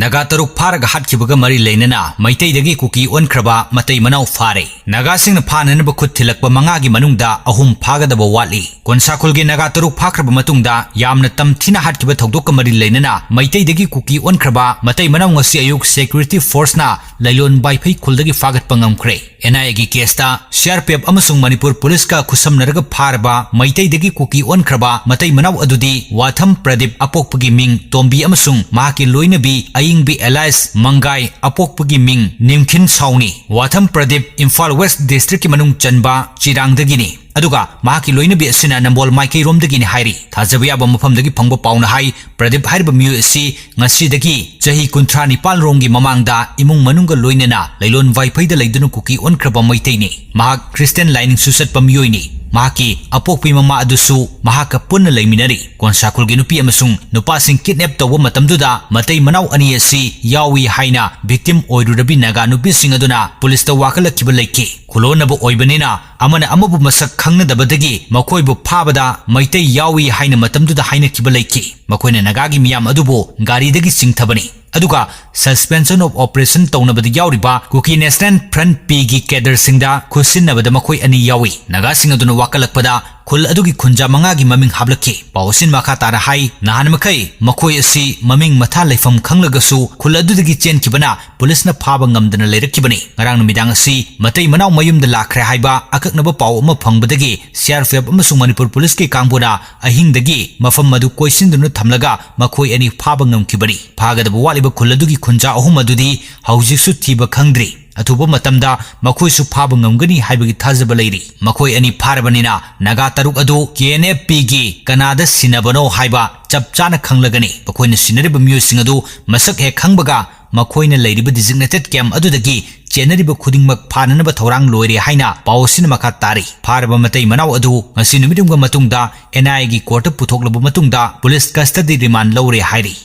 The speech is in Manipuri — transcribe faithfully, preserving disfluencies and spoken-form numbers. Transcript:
ꯅꯥꯒꯥ ꯇꯔꯨꯛ ꯐꯥꯔꯒ ꯍꯥꯠꯈꯤꯕꯒ ꯃꯔꯤ ꯂꯩꯅꯅ ꯃꯩꯇꯩꯗꯒꯤ ꯀꯨꯀꯤ ꯑꯣꯟꯈ꯭ꯔꯕ ꯃꯇꯩ ꯃꯅꯥꯎ ꯐꯥꯔꯦ꯫ ꯅꯥꯒꯥꯁꯤꯡꯅ ꯐꯥꯅꯅꯕ ꯈꯨꯠ ꯊꯤꯜꯂꯛꯄ ꯃꯉꯥꯒꯤ ꯃꯅꯨꯡꯗ ꯑꯍꯨꯝ ꯐꯥꯒꯗꯕ ꯋꯥꯠꯂꯤ꯫ ꯀꯣꯟꯁꯥꯈꯨꯜꯒꯤ ꯅꯥꯒꯥ ꯇꯔꯨꯛ ꯐꯥꯈ꯭ꯔꯕ ꯃꯇꯨꯡꯗ ꯌꯥꯝꯅ ꯇꯝꯊꯤꯅ ꯍꯥꯠꯈꯤꯕ ꯊꯧꯗꯣꯛꯀ ꯃꯔꯤ ꯂꯩꯅꯅ ꯃꯩꯇꯩꯗꯒꯤ ꯀꯨꯀꯤ ꯑꯣꯟꯈ꯭ꯔꯕ ꯃꯇꯩ ꯃꯅꯥꯎ ꯉꯁꯤ ꯑꯌꯨꯛ security forceꯅ ꯂꯩꯂꯣꯟ ꯋꯥꯏꯐꯩ ꯈꯨꯜꯗꯒꯤ ꯐꯥꯒꯠꯄ ꯉꯝꯈ꯭ꯔꯦ꯫ NIAꯒꯤ caseꯇ CRPF ꯑꯃꯁꯨꯡ ꯃꯅꯤꯄꯨꯔ ꯄꯨꯂꯤꯁꯀ ꯈꯨꯠꯁꯝꯅꯔꯒ ꯐꯥꯔꯕ ꯃꯩꯇꯩꯗꯒꯤ ꯀꯨꯀꯤ ꯑꯣꯟꯈ꯭ꯔꯕ ꯃꯇꯩ ꯃꯅꯥꯎ ꯑꯗꯨꯗꯤ ꯋꯥꯊꯝ ꯄ꯭ꯔꯗꯤꯞ, ꯑꯄꯣꯛꯄꯒꯤ ꯃꯤꯡ ꯇꯣꯝꯕꯤ, ꯑꯃꯁꯨꯡ ꯃꯍꯥꯛꯀꯤ ꯂꯣꯏꯅꯕꯤ ꯑꯌꯤꯡꯕꯤ alias ꯃꯪꯒꯥꯏ, ꯑꯄꯣꯛꯄꯒꯤ ꯃꯤꯡ ꯅꯤꯝꯈꯤꯟ ꯁꯥꯎꯅꯤ꯫ ꯋꯥꯊꯝ ꯄ꯭ꯔꯗꯤꯞ ꯏꯝꯐꯥꯜ West Districtꯀꯤ ꯃꯅꯨꯡ ꯆꯟꯕ ꯆꯤꯔꯥꯡꯗꯒꯤꯅꯤ꯫ ꯑꯗꯨꯒ ꯃꯍꯥꯛꯀꯤ ꯂꯣꯏꯅꯕꯤ ꯑꯁꯤꯅ ꯅꯝꯕꯣꯜ ꯃꯥꯏꯀꯩꯔꯣꯝꯗꯒꯤꯅꯤ ꯍꯥꯏꯔꯤ꯫ ꯊꯥꯖꯕ ꯌꯥꯕ ꯃꯐꯝꯗꯒꯤ ꯐꯪꯕ ꯄꯥꯎꯅ ꯍꯥꯏ, ꯄ꯭ꯔꯗꯤꯞ ꯍꯥꯏꯔꯤꯕ ꯃꯤꯑꯣꯏ ꯑꯁꯤ ꯉꯁꯤꯗꯒꯤ ꯆꯍꯤ ꯀꯨꯟꯊ꯭ꯔꯥ ꯅꯤꯄꯥꯜ ꯔꯣꯝꯒꯤ ꯃꯃꯥꯡꯗ ꯏꯃꯨꯡ ꯃꯅꯨꯡꯒ ꯂꯣꯏꯅꯅ ꯂꯩꯂꯣꯟ ꯋꯥꯏꯐꯩꯗ ꯂꯩꯗꯨꯅ ꯀꯨꯀꯤ ꯑꯣꯟꯈ꯭ꯔꯕ ꯃꯩꯇꯩꯅꯤ꯫ ꯃꯍꯥꯛ Christian ꯂꯥꯏꯅꯤꯡꯁꯨ ꯆꯠꯄ ꯃꯤꯑꯣꯏꯅꯤ꯫ ꯃꯍꯥꯛꯀꯤ ꯑꯄꯣꯛꯄꯤ ꯃꯃꯥ ꯑꯗꯨꯁꯨ ꯃꯍꯥꯛꯀ ꯄꯨꯟꯅ ꯂꯩꯃꯤꯟꯅꯔꯤ꯫ ꯀꯣꯟꯁꯥꯈꯨꯜꯒꯤ ꯅꯨꯄꯤ ꯑꯃꯁꯨꯡ ꯅꯨꯄꯥꯁꯤꯡ kidnap ꯇꯧꯕ ꯃꯇꯝꯗꯨꯗ ꯃꯇꯩ ꯃꯅꯥꯎ ꯑꯅꯤ ꯑꯁꯤ ꯌꯥꯎꯏ ꯍꯥꯏꯅ victim ꯑꯣꯏꯔꯨꯔꯕꯤ ꯅꯥꯒꯥ ꯅꯨꯄꯤꯁꯤꯡ ꯑꯗꯨꯅ ꯄꯨꯂꯤꯁꯇ ꯋꯥꯀꯠꯂꯛꯈꯤꯕ ꯂꯩꯈꯤ꯫ ꯈꯨꯂꯣꯟꯅꯕ ꯑꯣꯏꯕꯅꯤꯅ ꯑꯃꯅ ꯑꯃꯕꯨ ꯃꯁꯛ ꯈꯪꯅꯗꯕꯗꯒꯤ ꯃꯈꯣꯏꯕꯨ ꯐꯥꯕꯗ ꯃꯩꯇꯩ ꯌꯥꯎꯏ ꯍꯥꯏꯅ ꯃꯇꯝꯗꯨꯗ ꯍꯥꯏꯅꯈꯤꯕ ꯂꯩꯈꯤ꯫ ꯃꯈꯣꯏꯅ ꯅꯥꯒꯥꯒꯤ ꯃꯤꯌꯥꯝ ꯑꯗꯨꯕꯨ ꯒꯥꯔꯤꯗꯒꯤ ꯆꯤꯡꯊꯕꯅꯤ꯫ ꯑꯗꯨꯒ suspension of operation ꯇꯧꯅꯕꯗ ꯌꯥꯎꯔꯤꯕ Kuki National Front, ꯄꯤꯒꯤ cadreꯁꯤꯡꯗ ꯈꯨꯠꯁꯤꯟꯅꯕꯗ ꯃꯈꯣꯏ ꯑꯅꯤ ꯌꯥꯎꯏ꯫ ꯅꯥꯒꯥꯁꯤꯡ ꯑꯗꯨꯅ ꯋꯥꯀꯠꯂꯛꯄꯗ ꯈꯨꯜ ꯑꯗꯨꯒꯤ ꯈꯨꯟꯖꯥ ꯃꯉꯥꯒꯤ ꯃꯃꯤꯡ ꯍꯥꯞꯂꯛꯈꯤ꯫ ꯄꯥꯎ ꯑꯁꯤꯅ ꯃꯈꯥ ꯇꯥꯅ ꯍꯥꯏ, ꯅꯍꯥꯟ ꯃꯈꯩ ꯃꯈꯣꯏ ꯑꯁꯤ ꯃꯃꯤꯡ ꯃꯊꯥ ꯂꯩꯐꯝ ꯈꯪꯂꯒꯁꯨ ꯈꯨꯜ ꯑꯗꯨꯗꯒꯤ ꯆꯦꯟꯈꯤꯕꯅ ꯄꯨꯂꯤꯁꯅ ꯐꯥꯕ ꯉꯝꯗꯅ ꯂꯩꯔꯛꯈꯤꯕꯅꯤ꯫ ꯉꯔꯥꯡ ꯅꯨꯃꯤꯗꯥꯡ ꯑꯁꯤ ꯃꯇꯩ ꯃꯅꯥꯎ ꯃꯌꯨꯝꯗ ꯂꯥꯛꯈ꯭ꯔꯦ ꯍꯥꯏꯕ ꯑꯀꯛꯅꯕ ꯄꯥꯎ ꯑꯃ ꯐꯪꯕꯗꯒꯤ CRPF ꯑꯃꯁꯨꯡ ꯃꯅꯤꯄꯨꯔ ꯄꯨꯂꯤꯁꯀꯤ ꯀꯥꯡꯕꯨꯅ ꯑꯍꯤꯡꯗꯒꯤ ꯃꯐꯝ ꯑꯗꯨ ꯀꯣꯏꯁꯤꯟꯗꯨꯅ ꯊꯝꯂꯒ ꯃꯈꯣꯏ ꯑꯅꯤ ꯐꯥꯕ ꯉꯝꯈꯤꯕꯅꯤ꯫ ꯐꯥꯒꯗꯕ ꯋꯥꯠꯂꯤꯕ ꯈꯨꯜ ꯑꯗꯨꯒꯤ ꯈꯨꯟꯖꯥ ꯑꯍꯨꯝ ꯑꯗꯨꯗꯤ ꯍꯧꯖꯤꯛꯁꯨ ꯊꯤꯕ ꯈꯪꯗ꯭ꯔꯤ꯫ ꯑꯊꯨꯕ ꯃꯇꯝꯗ ꯃꯈꯣꯏꯁꯨ ꯐꯥꯕ ꯉꯝꯒꯅꯤ ꯍꯥꯏꯕꯒꯤ ꯊꯥꯖꯕ ꯂꯩꯔꯤ꯫ ꯃꯈꯣꯏ ꯑꯅꯤ ꯐꯥꯔꯕꯅꯤꯅ ꯅꯥꯒꯥ ꯇꯔꯨꯛ ꯑꯗꯨ KNFPꯒꯤ ꯀꯅꯥꯗ ꯁꯤꯟꯅꯕꯅꯣ ꯍꯥꯏꯕ ꯆꯞ ꯆꯥꯅ ꯈꯪꯂꯒꯅꯤ꯫ ꯃꯈꯣꯏꯅ ꯁꯤꯟꯅꯔꯤꯕ ꯃꯤꯑꯣꯏꯁꯤꯡ ꯑꯗꯨ ꯃꯁꯛ ꯍꯦꯛ ꯈꯪꯕꯒ ꯃꯈꯣꯏꯅ ꯂꯩꯔꯤꯕ designated camp ꯑꯗꯨꯗꯒꯤ ꯆꯦꯟꯅꯔꯤꯕ ꯈꯨꯗꯤꯡꯃꯛ ꯐꯥꯅꯅꯕ ꯊꯧꯔꯥꯡ ꯂꯣꯏꯔꯦ ꯍꯥꯏꯅ ꯄꯥꯎ ꯑꯁꯤꯅ ꯃꯈꯥ ꯇꯥꯔꯤ꯫ ꯐꯥꯔꯕ ꯃꯇꯩ ꯃꯅꯥꯎ ꯑꯗꯨ ꯉꯁꯤ ꯅꯨꯃꯤꯠꯌꯨꯡꯒꯤ ꯃꯇꯨꯡꯗ NIAꯒꯤ courtꯇ ꯄꯨꯊꯣꯛꯂꯕ ꯃꯇꯨꯡꯗ police custody remand ꯂꯧꯔꯦ ꯍꯥꯏꯔꯤ꯫